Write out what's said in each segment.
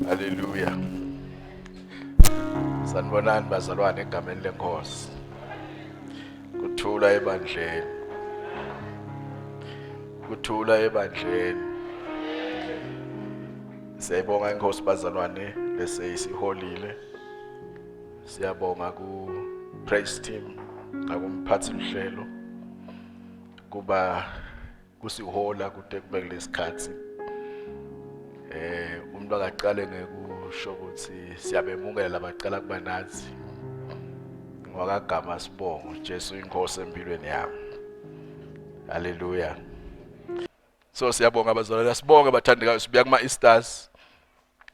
Haleluya. Sanibonani bazalwane egameni lenkosi. Kuthula ebandleni. Kuthula ebandleni. Siyayibonga inkosi bazalwane bese isiholile. Siyabonga ku praise team nakumphathi luhlelo kuba kusihola kude kube kulesikhathi eh umuntu akaqale ngekusho ukuthi siyabemukela labaqala kuba nathi ngwakagama sibongo Jesu inkosi empilweni yami haleluya so siyabonga abazalwane sibonge bathandekayo sibuya kuma Easters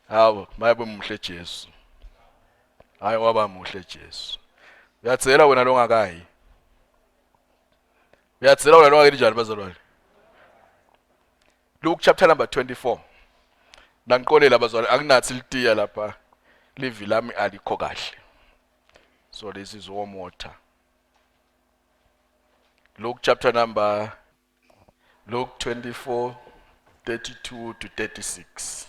hawo maye muhle Jesu hayi waba muhle Jesu uyathela wena longakayi Uyadzela wena lowake njani bazalwane? Luke chapter number 24. Nangiqolela bazalwane anginathi litiya lapha. Livi lami alikho kahle. So this is warm water. Luke chapter number Luke 24 32 to 36.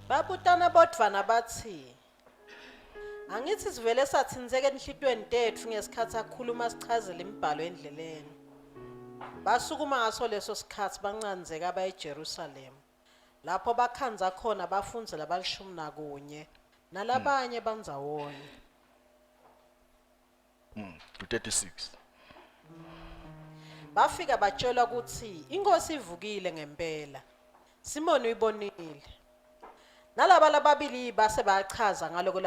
Babutana bodvwana batsi, Angithi sivele sathintseka enhlitiyweni tetfu ngesikhatsi akhuluma sichazela imibhalo endleleni. Basukuma ngaso leso sikhatsi bancandzeka baye eJerusalema, lapho bakhandza khona bafundzi labalishumi nakunye nalabanye bandzawonye. To 36. Bafika batshelwa kutsi iNkhosi ivukile ngempela. Simoni uyibonile. Nalaba lababili base bachaza ngaloko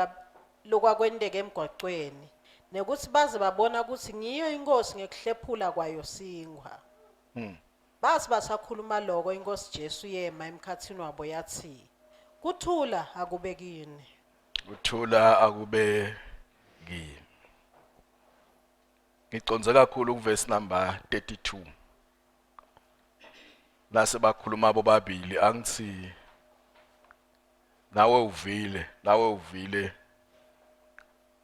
lokwakwenteka emgwacweni nekutsi baze babona kutsi ngiyo iNkhosi ngekuhlephula kwayo sinkhwa. Batsi basakhuluma loko iNkhosi Jesu yema emkhatsini wabo yatsi, Kuthula akube kini. Kuthula akube kini. Ngiconze kakhulu kuverse number 32. Nase bakhuluma bobabili angithi nawe uvile, nawe uvile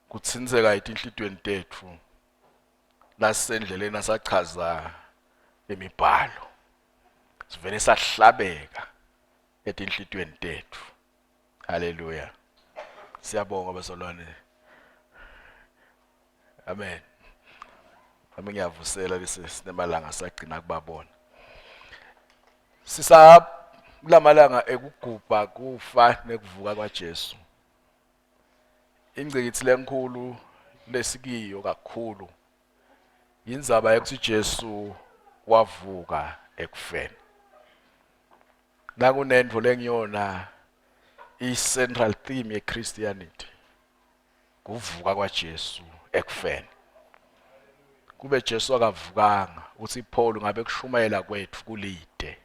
kuthintseka etinhlitweni tetfu nasendleleni asachaza imibhalo. Sivele sahlabeka etinhlitweni tetfu. Haleluya. Siyabonga bazalwane. Amen. Ami ngiyavusela lesi sinemalanga sagcina kubabona. Sisa kulamalanga ekugubha kufa nekuvuka kwaJesu. Ingcikitsi lenkhulu lesikiyo kakhulu yindzaba yekuthi Jesu wavuka ekufeni. Nakunentfo lengiyona i-central theme ye-Christianity kuvuka kwaJesu ekufeni. Kube Jesu akavukanga uthi Paul ngabe kushumayela kwethu kulide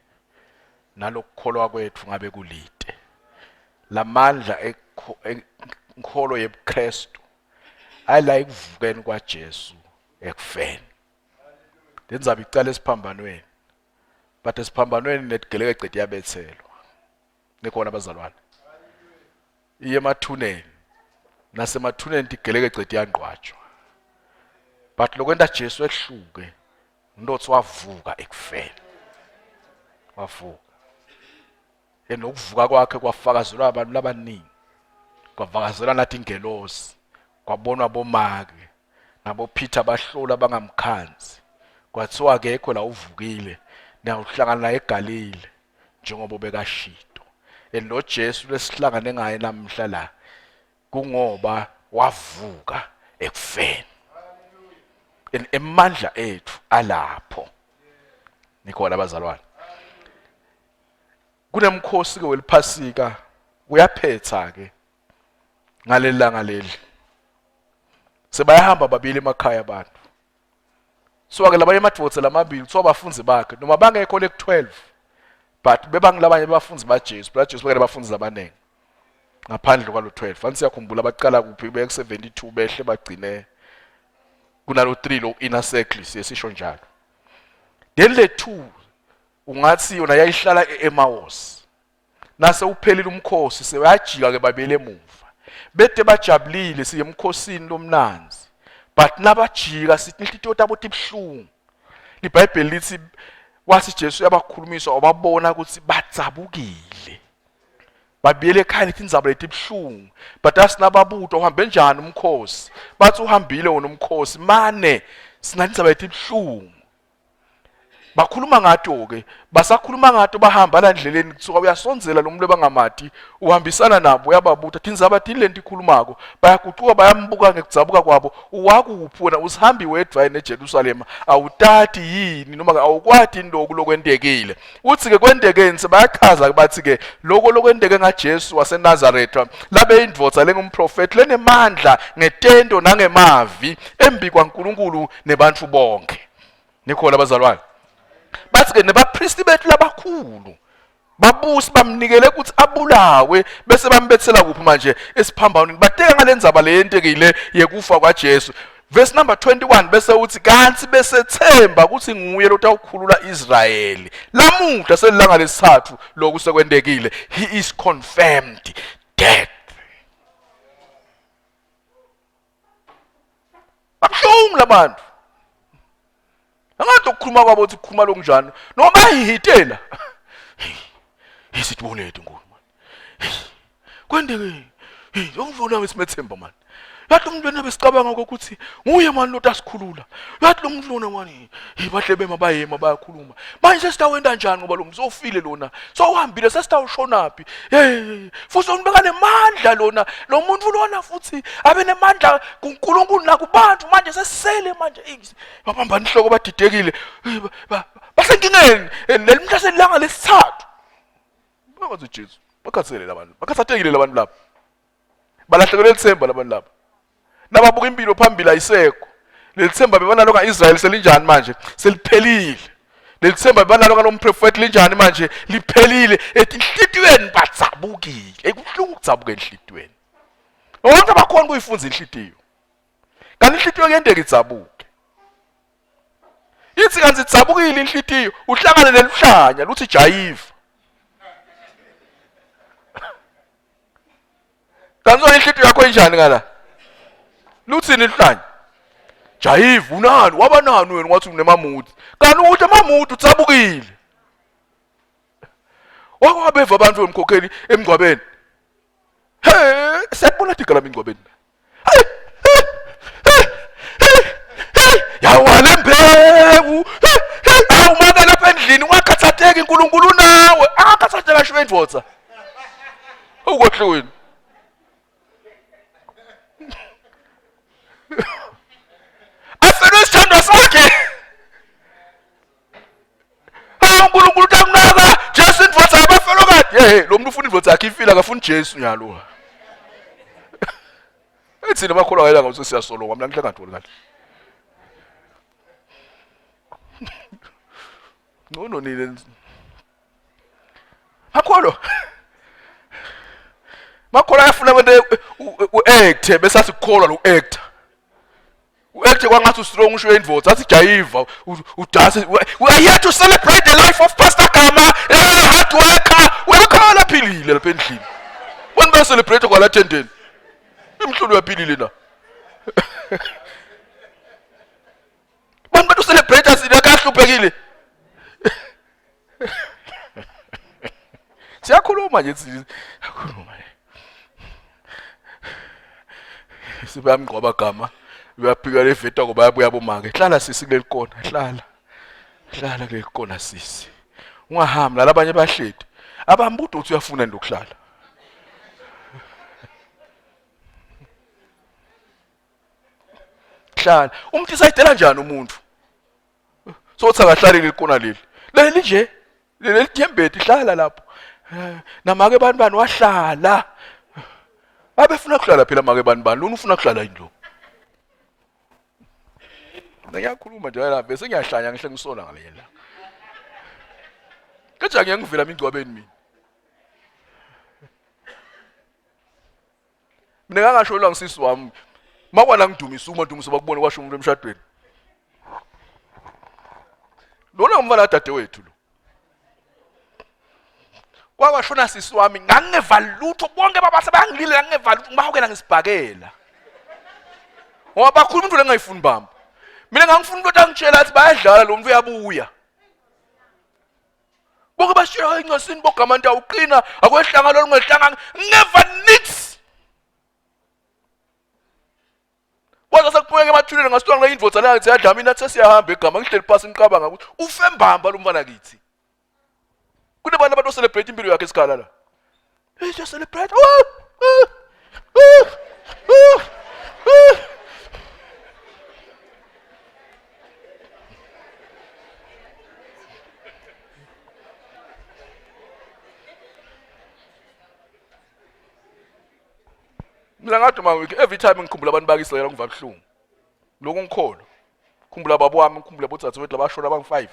nalokukholwa kwethu ngabe kulide. Lamandla enkholo yebuKristu ayila ekuvukeni kwaJesu ekufeni. Lendzaba icala esiphambanweni. But esiphambanweni netigelekece tiyabethelwa. Nikhona bazalwane. Iye emathuneni. Nasemathuneni tigelekece tiyangqwatshwa. But lokwenta Jesu ehluke ndothi wavuka ekufeni. Wavuka. Enokuvuka kwakhe kwafakazelwa abantu labaningi. Kwavakazelwa nathi ingelosi. Kwabonwa bomake. NaboPeter bahlola bangamkhanzi. Kwathiwa akekho la uvukile. Niyawuhlangana naye eGalile njengoba ubekashito. And lo Jesu lesihlangane ngaye namhla la kungoba wavuka ekufeni. And emandla ethu alapho. Nikhona abazalwane. Kunemkhosi ke weliphasika uyaphetha ke ngaleli langa leli sebayahamba babili emakhaya abantu so ke labanye amadvodza lamabili kuthiwa abafundi bakhe noma bangekho le ku-12 but bebangilabanye bafundi baJesu phela Jesu bekade bafundi labaningi ngaphandle kwalo 12 fanele siyakhumbula baqala kuphi beke 72 behle bagcine kunalo 3 lo inner circle siye sisho njalo then le 2 ungathi yona yayihlala e-Emmaus Nase uphelile umkhosi sewayajika ke babele emuva. Bede bajabulile siye emkhosini lomnanzi. But nabajika sithi inhlitiyo tabo tibhlungu. LiBhayibheli lithi Wathi Jesu uyabakhulumisa wababona ukuthi badzabukile. Babuyele ekhaya lethi indzaba letibuhlungu. But asinababutwa uhambe njani umkhosi? Bathi uhambile wona umkhosi mane sinandzaba letibuhlungu. Bakhuluma ngato ke, basakhuluma ngato bahamba la ndleleni kuthiwa uyasondzela lo muntu abangamati, uhambisana nabo uyababuta tindzaba tini lenti ikhulumako. Bayagucuka bayambuka ngekudzabuka kwabo, uwakuphi wena usihambi wedvwa yini eJerusalema? Awutati yini noma awukwati yini loku lokwentekile? Uthi ke kwentekeni sebayachaza ke bathi ke lokho lokwenteke ngaJesu waseNazaretha labe indvodza lengumprofeti lenemandla ngetento nangemavi embi kwaNkulunkulu nebantfu bonke. Nikhona bazalwane? Bathi ke nebapristi bethu labakhulu babusi bamnikele ukuthi abulawe bese bambethela kuphi manje esiphambanweni bateka ngalendzaba leyentekile yekufa kwaJesu verse number 21 bese uthi kanti besethemba ukuthi nguye lotawukhulula Israyeli lamuhla selilanga lesithathu lokhu sekwentekile he is confirmed dead Babuhlungu labantu. Angathi ukukhuluma kwabo uthi kukhuluma lokunjani noma bayihitela. Isitibone lethu nkulu man. Kwendeke. Hey, ungivona wesimethemba man. Yathi umuntu lona besicabanga ukuthi nguye mani lo tasikhulula. Yathi lo muntu lona mani, hey bahle bema bayema bayakhuluma. Manje sesitawenta njani ngoba lo muntu sofile lona. Sowuhambile sesitawushonaphi? Hey, futhi umuntu bekanemandla lona. Lo muntu lona futhi abe nemandla kuNkulunkulu nakubantu manje sesele manje babambana inhloko badidekile. Basenkingeni leli mhla selanga lesithathu. Babazi Jesu. Bakhathele labantu. Bakhathatekile labantu laba. Balahlekelwe lithemba labantu laba. Nababuka impilo phambili ayisekho. Lelithemba bebanalo kaIsrael selinjani manje? Seliphelile. Lelithemba bebanalo kalomprofeti linjani manje? Liphelile. Etinhlitiyweni badzabukile. Ekubuhlungu ukudzabuka enhlitiyweni. Bonke abakhona kuyifunza inhlitiyo. Kanti inhlitiyo kuyenteka idzabuke. Ithi kanti idzabukile inhlitiyo, uhlangane neluhlanya luthi jayiva. Kanti inhlitiyo yakho injani ngala? Luthini ihlanya? Jayiva unani waba nani wena wathi unemamuthi. Kanti ukuthi emamuthi udzabukile. Wakwabeva abantu emkhokheli emngcwabeni. He, siyakubona digala emngcwabeni. Yawale mbewu. Awumaka lapha endlini ungakhathatheki uNkulunkulu nawe. Akakhathatheka sho indvodza. Ukwehlweni. Afelwe isithandwa sakhe. Hawu uNkulunkulu utakunaka Jesu indvodza yabafelokati. Hey, lo muntu ufuna indvodza yakhe ifile akafuni Jesu nyalo. Ethini bakholwa kayela ngokuthi siyasolokwa mina ngihle ngatholi kahle. Ngcono nile. Makholwa. Makholwa ayafuna abantu uacte bese athi kukholwa lo actor. Uacte kwangathi ustrong usho indvodza athi jayiva udanse we are here to celebrate the life of Pastor Gama yeah, hard worker uyakhala philile lapha endlini. Wena ba celebrate kwala tendeni. Imhlulu uyaphilile na. Bantu bantu celebrate sina kahluphekile. Siyakhuluma nje siyakhuluma. Sibamgqoba gama uyaphika leveta ngoba bayabuya bomake. Hlala sisi kuleli kona, hlala. Hlala kuleli kona sisi. Ungahambi nalabanye bahleti. Abambude uthi uyafuna nje ukuhlala. Hlala. Umuntu isayidela njani umuntu? Sothi akahlali leli kona leli. Leli nje leli thembeti hlala lapho. Eh, namake bani bani wahlala. Babefuna kuhlala phela make bani bani lona ufuna kuhlala yini lo? Ngiyakhuluma nje la bese ngiyahlanya ngihle ngisola ngalenye la. Kaja ngiyangivela emingcwabeni mina. Mina ngangasholwa ngisisi wami. Makwana ngidumisa uma ngidumisa bakubone kwasho umuntu emshadweni. Lona ngumfana dadewethu lo. Kwakwashona sisi wami ngangingeva lutho bonke babase bayangililela ngingeva lutho ngibahokela ngisibhakela. Ngoba bakhuluma into lengayifuni bamba. Mina ngangifuna umuntu angitshela athi bayadlala lo muntu uyabuya. Ngitshela incasini bogamanta uqina akwehlanga lolungehlanga never nix. Kwaze sekuphumeka emathuneni ngasithiwa ngile indvodza la ngithi yadlamini athi sesiyahamba egama ngihleli phansi ngicabanga ukuthi ufe mbamba lo mfana kithi. Kunabantu abantu celebrate impilo yakhe esikhala la. Hey just celebrate. Oh! Oh! Oh! Oh! Oh! Mina ngathi ma week every time ngikhumbula abantu bakisrael ngiva buhlungu. Lokhu ngikholo. Khumbula baba wami, ngikhumbula bodzadze wethu labashona abangu-5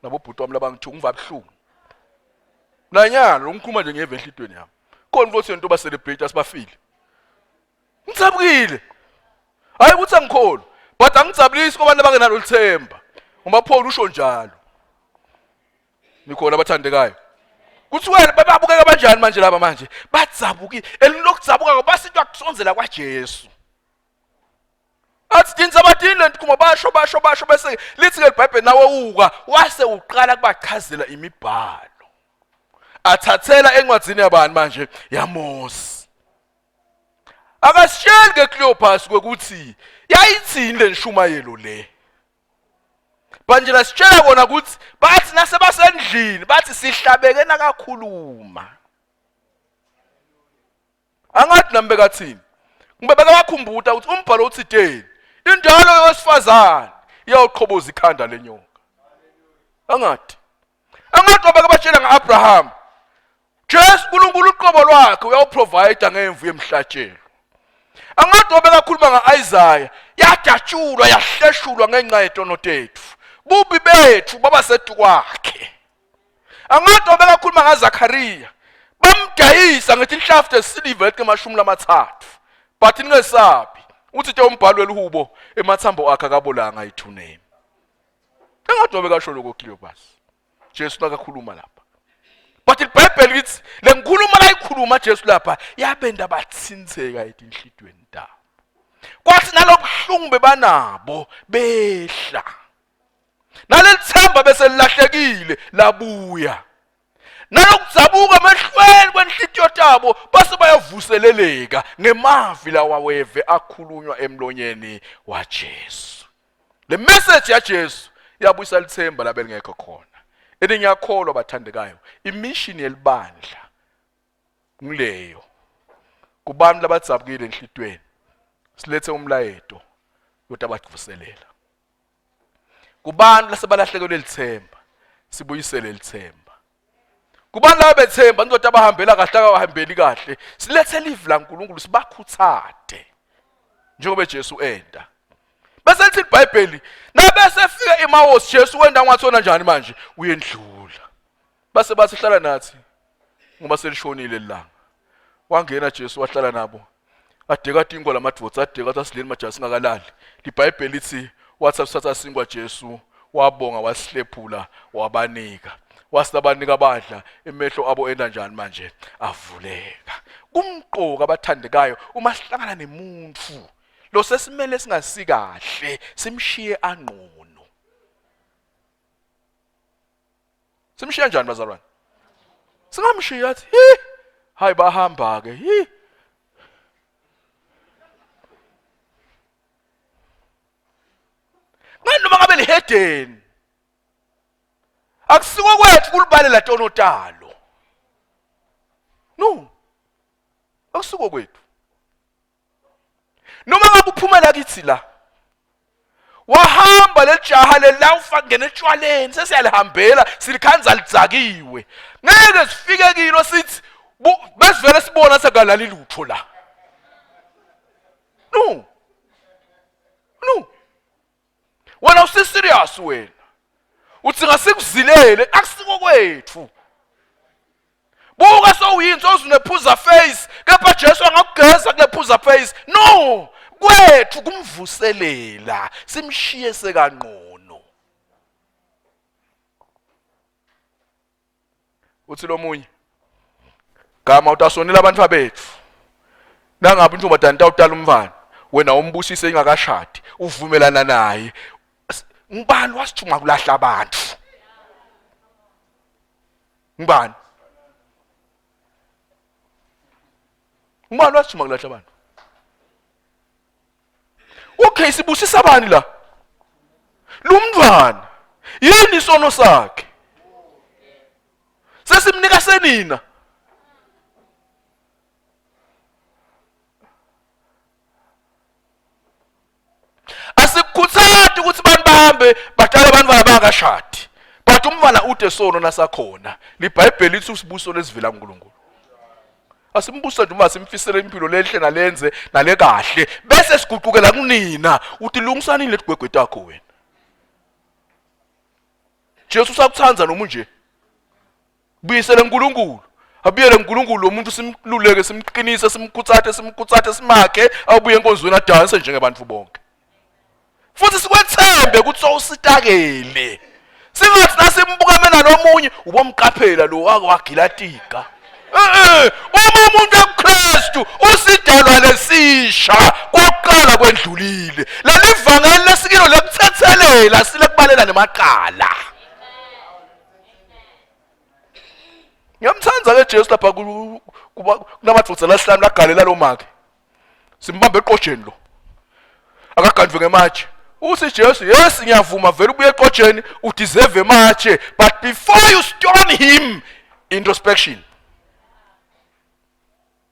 nabobhuti wami labangu-2 ngiva buhlungu. Nanyalo ngikhuluma nje ngeve enhlitweni yami. Khona futhi into ba celebrate asibafile. Ngitsabukile. Hayi ukuthi angikholwa, but angijabulisi kwabantu abangenalo lithemba. Ngoba Paul usho njalo. Nikhona abathandekayo. Kuthiwa bababukeka kanjani manje laba manje? Badzabukile. Elilokudzabuka ngoba basitwa kusondzela kwaJesu. Athi tindzaba tini lento kuma basho basho basho bese lithi ke iBhayibheli nawe uka wase uqala kubachazela imibhalo. Athathela encwadzini yabani manje yaMose. Akasitsheli ke Cleopas kwekuthi yayithini lenshumayelo le. Manje lasitshela kona ukuthi bathi nasebasendlini bathi sihlabeke nakakhuluma. Angathi nami bekathini. Ngoba bekabakhumbuta ukuthi umbhalo uthiteni. Indalo yowesifazane iyawuqhoboza ikhanda lenyoka. Angathi. Angathi ngoba kabatshela ngaAbraham. Jesu uNkulunkulu uqobo lwakhe uyawuprovide ngemvu yemhlatshelo. Angathi ngoba bekakhuluma ngaIsaiah yadatshulwa yahleshulwa ngenxa yetono tethu. Bubi bethu baba sedukwakhe. Angathi ngoba bekakhuluma ngaZakhariya bamdayisa ngethi inhlafu esiliva ethi 30. But ningesabi uthi te umbhalo welihubo emathambo akhe akabolanga ethuneni. Engathi ngoba kasho lokho Cleopas. Jesu nakakhuluma lapha. But iBhayibheli lithi le nkhulumo layikhuluma Jesu lapha yabenda bathintheka etinhlitweni tabo. Kwathi nalobuhlungu bebanabo behla. Naleli themba bese lilahlekile labuya. Nalokudzabuka emehlweni kwenhlitiyo tabo base bayavuseleleka ngemavi lawa weve akhulunywa emlonyeni waJesu. Le message yaJesu yabuyisa lithemba labelingekho khona. Ene ngiyakholwa bathandekayo, imission yelibandla ngileyo. Kubantu labadzabukile enhlitweni silethe umlayeto yotabavuselela. Kubantu lasebalahlekelwe lithemba sibuyisele lithemba. Kubantu laba bethemba indoda abahambela kahle akawahambeli kahle silethe live laNkulunkulu sibakhuthade njengoba Jesu enda. Bese lithi iBhayibheli nabese fika eMawosi Jesu wenda ngathona njani manje uyendlula. Base bathi hlala nathi ngoba selishonile ilanga. Wangena Jesu wahlala nabo. Adeka tinkwa lamadvodza adeka athi asileni majaha singakalali. LiBhayibheli lithi wathi asithatha sinkwa Jesu wabonga wasihlephula wabanika. Wasibanika badla emehlo abo enda njani manje avuleka. Kumqoka abathandekayo uma sihlangana nemuntu lo sesimele singasikahle simshiye angqono. Simshiya njani bazalwane? Singamshiya athi hi hayi bahamba ke hi. Ngani noma ngabe lihedeni akusiko kwethu kulibalela tono talo. No. Akusiko kwethu. Noma ngabe uphumela kithi la wahamba lelijaha leli ufa ngena etshwaleni sesiyalihambela silikhanza lidzakiwe ngeke sifike kilo sithi besivele sibona sekalali lutho la no no wena usiserious wena uthi ngasikuzilele akusiko kwethu buka sowuyinto ozunephuza face kepha Jesu angakugeza kulephuza face no kwethu kumvuselela simshiye sekanqono uthi lomunye gama utasonela abantu bethu nangabe intombazane tawutala umfana wena umbusise ingakashadi uvumelana naye ngibani wasithuma kulahla abantu. Ngibani? Ngubani wasithuma kulahla abantu? Okay, sibusisa bani la? Lumntwana. Yini isono sakhe? Sesimnika senina. Asikukhuthati ukuthi abantu bahambe batshale abantwana bangashadi. But umntwana ude sono nasakhona. LiBhayibheli lithi usibuso lesivela kuNkulunkulu. Asimbusa nje uma simfisele impilo lenhle nalenze nalekahle bese siguqukela kunina uthi lungisanini letigwegwe takho wena. Jesu usakuthanda noma unje. Buyisele uNkulunkulu. Abuyele uNkulunkulu lo muntu simluleke simqinise simkhutsathe simkhutsathe simakhe abuye enkonzweni adanse njengabantu bonke. Futhi sikwethembe ukuthi sowusitakele. Singathi nasimbuka mina nomunye ubomqaphela lo wake wagilatika. Eh uma umuntu ekuKristu usidalwa lesisha kokuqala kwendlulile. Leli vangeli lesikilo lekuthethelela silekubalela nemaqala. Ngiyamthanda ke Jesu lapha kuba kunamadvodza lasihlanu lagalela lo make. Simbambe eqojeni lo. Akagandwe ngematshe. Uthi Jesu, yes ngiyavuma vele ubuye eqojeni udeserve ematshe but before you stone him introspection.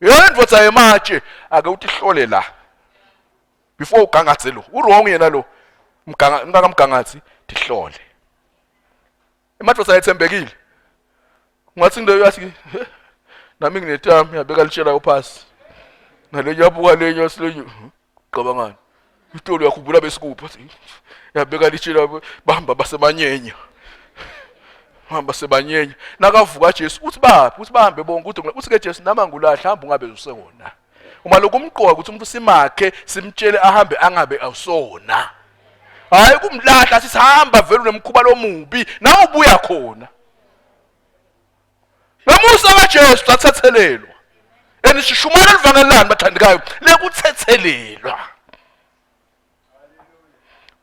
Yena ndvodza yematshe ake utihlole la. Before ugangathe lo. Uwrong yena lo. Mganga mngakamgangathi tihlole. Emadoda ayethembekile. Ungathi ngileyo yathi nami nginetami yabeka litshela uphasi. Nalenye yabuka lenye asilenye cabangani. Itolo yakhumbula besikuphi yabeka litshela bahamba basemanyenya. Hamba sebanyenya. Nakavuka Jesu uthi baphi uthi bahambe bonke uthi uthi ke Jesu nama ngulahla hamba ungabe usekona. Uma lokumqoka ukuthi umuntu simakhe simtshele ahambe angabe awusona. Hayi kumlahla sisihamba vele unemkhuba lomubi nawe ubuya khona. Ngomusa kaJesu sathethelelwa. And sishumayela livangeli lani bathandekayo lekuthethelelwa.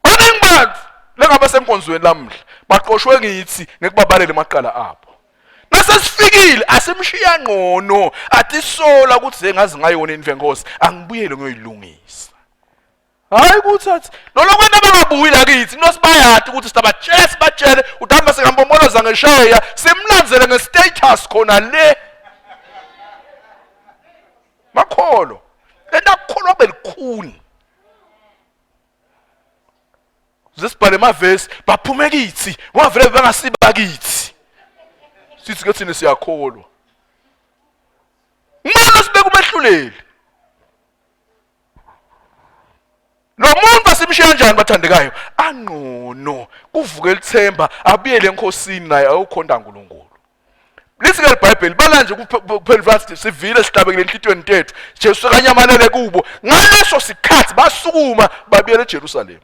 Baningi bantu lengabe senkonzweni lamuhla baqoshwe ngithi ngekubabalela emaqala abo. Nasesifikile asimshiya ngqono atisola ukuthi sengazi ngayona indlu yenkosi angibuyele ngiyoyilungisa. Hayi ukuthi athi lolo kwena bangabuyi la kithi nosibayati ukuthi sibatshele sibatshele udamba singampomoloza ngesheya simlandzele ngestatus khona le. Makholo enakukholwa belikhuni. Zesibhale emavesi baphume kithi ngoba vele bangasiba kithi. Sithi ke thina siyakholwa. Umama sibeka umehluleli. Lo muntu asimshiya kanjani bathandekayo? Angqono kuvuke lithemba abuyele enkosini naye ayokhonda uNkulunkulu. Lithi ke iBhayibheli bala nje kuphela verse sivile sihlabekile enhlitweni tethu. Jesu kanyamalele kubo. Ngaleso sikhathi basukuma babuyela eJerusalema.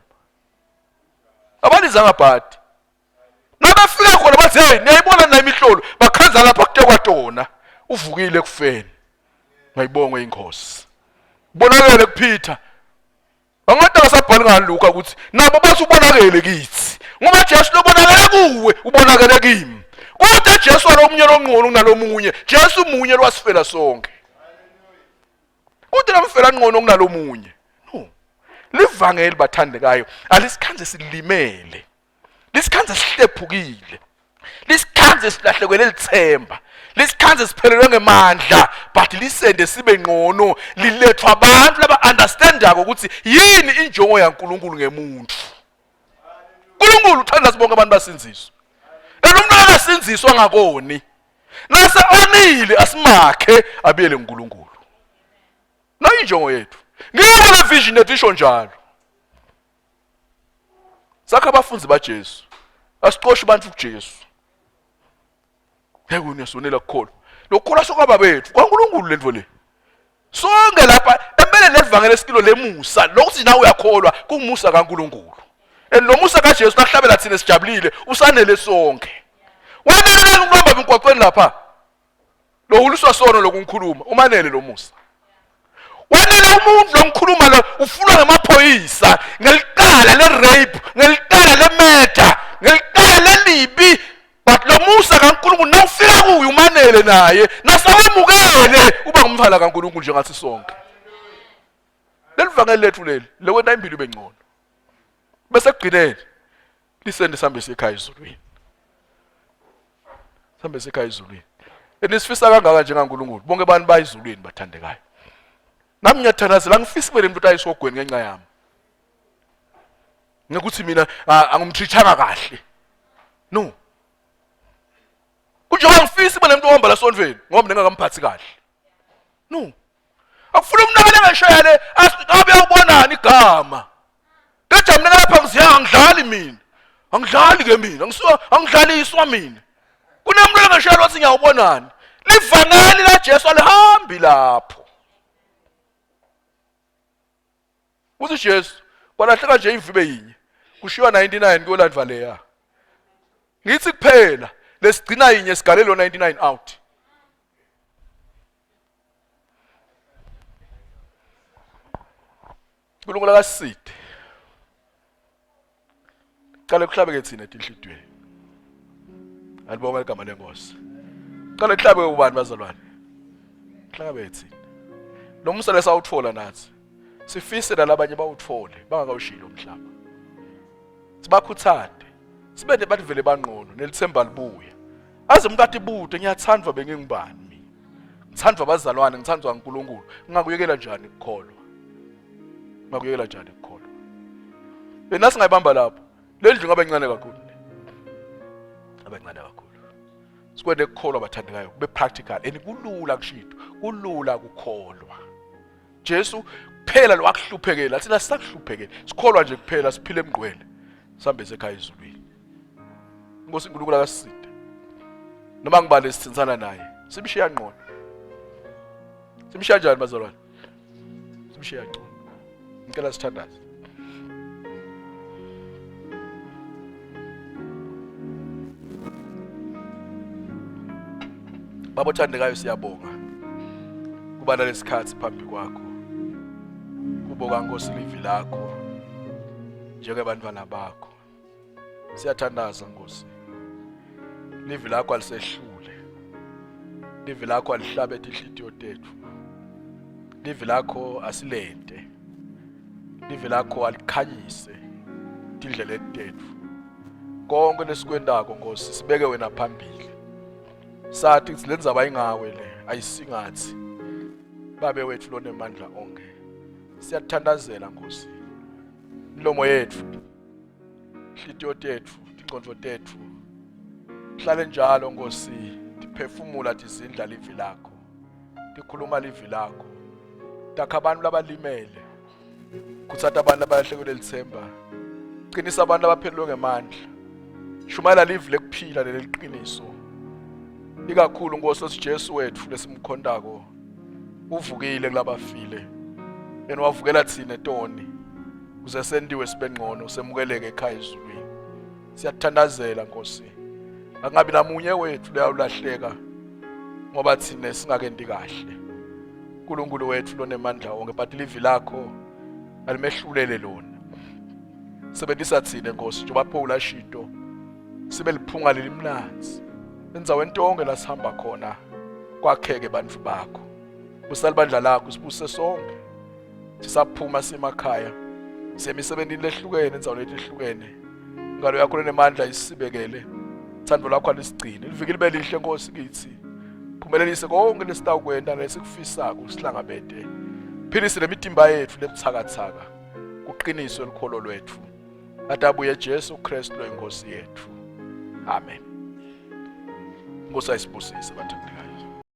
Abalizanga bhadi. Nabafika khona bathi hey niyayibona na imihlolo bakhanza lapha kutekwa tona uvukile ekufeni. Ngayibongwe inkosi. Bonakele kuPeter. Angathi akasabhali ngani Luka ukuthi nabo bathi ubonakele kithi. Ngoba Jesu lobonakele kuwe ubonakele kimi. Kodwa Jesu alomunye longqono kunalomunye. Jesu munye lwasifela sonke. Kodwa lamfela ngqono kunalomunye. No. Livangeli bathandekayo alisikhanze silimele. Lisikhanze sihlephukile. Lisikhanze silahlekelwe lithemba. Lisikhanze siphelelwe ngemandla but lisende sibe ngcono lilethwa abantu laba understandako ukuthi yini injongo yaNkuluNkulu ngemuntu. uNkulunkulu uthanda sibonke abantu basinziswe. And umuntu akasinziswa ngakoni. Nase onile asimakhe abuyele kuNkulunkulu. Nayo injongo yethu. Ngeke le vision yethu isho njalo. Sakha abafundi baJesu. Asixoshi abantu kuJesu. Ngeke unesonela kukholwa. Lokukholwa sokwaba bethu kwaNkulunkulu lento le. Sonke lapha empeleni lelivangeli esikilo lemusa lokuthi nawe uyakholwa kumusa kaNkulunkulu. And lo musa kaJesu nakuhlabela thina sijabulile usanele sonke. Wanele ukubamba emgwaqweni lapha. Lo uluswa sono lokungikhuluma umanele lo musa. Wanele umuntu lo ngikhuluma lo ufunwa ngamaphoyisa ngelicala le rape, ngelicala le murder, ngelicala lelibi but lo musa kaNkulunkulu uNkulunkulu nawufika kuye umanele naye nasawemukele uba ngumfana kaNkulunkulu njengathi sonke. Leli vangeli lethu leli lekwenta impilo ibe ngcono. Bese kugcineni lisende sihambe sekhaya ezulwini. Sihambe sekhaya ezulwini. Enisifisa kangaka njengaNkulunkulu bonke abantu bayizulwini bathandekayo. Nami ngiyathandazela angifisi kube nemuntu ayisogweni ngenxa yami. Ngekuthi mina angumtreatanga kahle. No. Kunjengoba ngifisa kube nemuntu ohamba la sontweni ngoba mina ngingakamphathi kahle. No. Akufuna umnakele ngesheya le abe uyawubonani igama. Keja mina lapha ngiziya angidlali mina. Angidlali ke mina, angisuka angidlaliswa mina. Kunemuntu ngesheya lothi ngiyawubonani. Livangeli la Jesu alihambi lapho. Uthi Jesu kwalahleka nje imvibe yinye. Kushiywa 99 kuyolandwa leya. Ngithi kuphela lesigcina yinye sigalelo 99 out. uNkulunkulu akaside Cala kuhlabeke thina etinhlitweni. Alibonga igama lenkosi. Cala kuhlabeke ubani bazalwane? Kuhlabeke thina. Lo musa lesawuthola nathi. Sifise nalabanye bawuthole bangakawushiyi lo mhlaba. Sibakhuthade. Sibe nebantu vele bangqono nelithemba libuya. Aze umuntu athi bude ngiyathandwa bengingubani mina. Ngithandwa abazalwane, ngithandwa uNkulunkulu. Ngingakuyekela njani ukukholwa? Ngakuyekela njani ukukholwa? Bena singayibamba lapho. Le ndlu ngabe incane kakhulu. Ngabe incane kakhulu. Sikwende ukukholwa bathandekayo kube practical and kulula kushido. Kulula ukukholwa. Jesu kuphela lo wakuhluphekela thina sisakuhluphekela. Sikholwa nje kuphela siphile emgqwele. Sihambe ekhaya ezulwini. Inkosi uNkulunkulu akasiside. Noma ngibale sithinsana naye, simshiya ngqono. Simshiya njani bazalwane? Simshiya ngcono. Ngicela sithandaze. Baba othandekayo siyabonga kuba nalesikhathi phambi kwakho. Kuboka Nkosi livi lakho njengebantwana bakho. Siyathandaza Nkosi. Livi lakho alisehlule. Livi lakho alihlabe tinhlitiyo tethu. Livi lakho asilente. Livi lakho alikhanyise tindlela tethu. Konke lesikwendako Nkosi sibeke wena phambili. Sathi ukuthi lenzaba ingawe le ayisingathi. Babe wethu lonemandla onke. Siyathandazela Nkosi. Imlomo yethu inhlitiyo tethu tingcondvo tethu hlale njalo Nkosi tiphefumula tizindla livi lakho tikhuluma livi lakho takha abantu labalimele khutsata abantu abalahlekelwe lithemba qinisa abantu abaphelelwe ngemandla shumayela livi lekuphila leli liqiniso ikakhulu Nkosi Jesu wethu lesimkhontako uvukile kulabafile yena wavukela thina toni kuze sendiwe sibe ngcono semukeleke ekhaya ezulwini siyakuthandazela Nkosi akungabi namunye wethu leyawulahleka ngoba thina singakendi kahle uNkulunkulu wethu lonemandla onke but livi lakho alimehlulele lona sebenzisa thina Nkosi njengoba Paul ashito sibe liphunga lelimnandzi endzaweni tonke la sihamba khona kwakheke bantfu bakho busalibandla lakho sibuse sonke sisaphuma simakhaya siyemisebentini lehlukene endzaweni letihlukene ingalo yakho lenemandla isibekele thando lakho alisigcine liviki libe lihle nkosi kithi phumelelise konke lesitawukwenta lesikufisako sihlangabete philise lemitimba yethu lebuthakathaka kuqiniswe lukholo lwethu atabuye Jesu Kristu loyinkosi yethu amen. Inkosi ayisibusise bathandekayo.